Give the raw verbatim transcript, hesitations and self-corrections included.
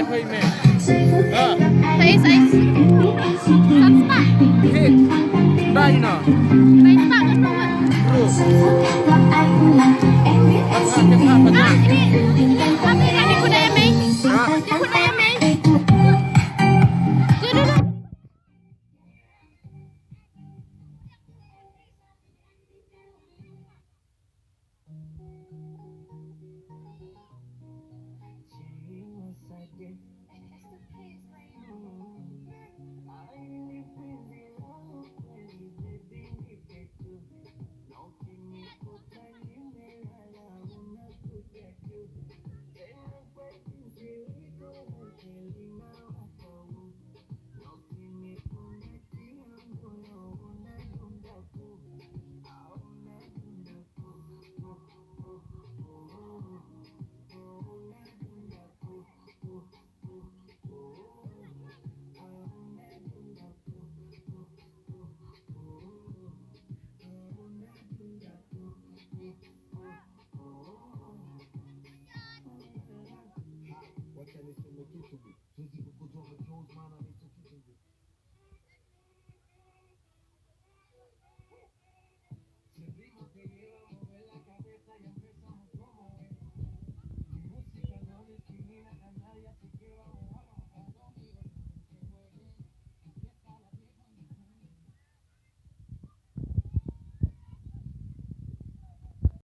Hey, man. Ah. Ais, ais. San spah. Hey. Dai na. Dai spah kan nawa? Bro. Ah, ini. Ini, ini, ini, ini, ini, ini, ini, ini. Duh, duh, duh.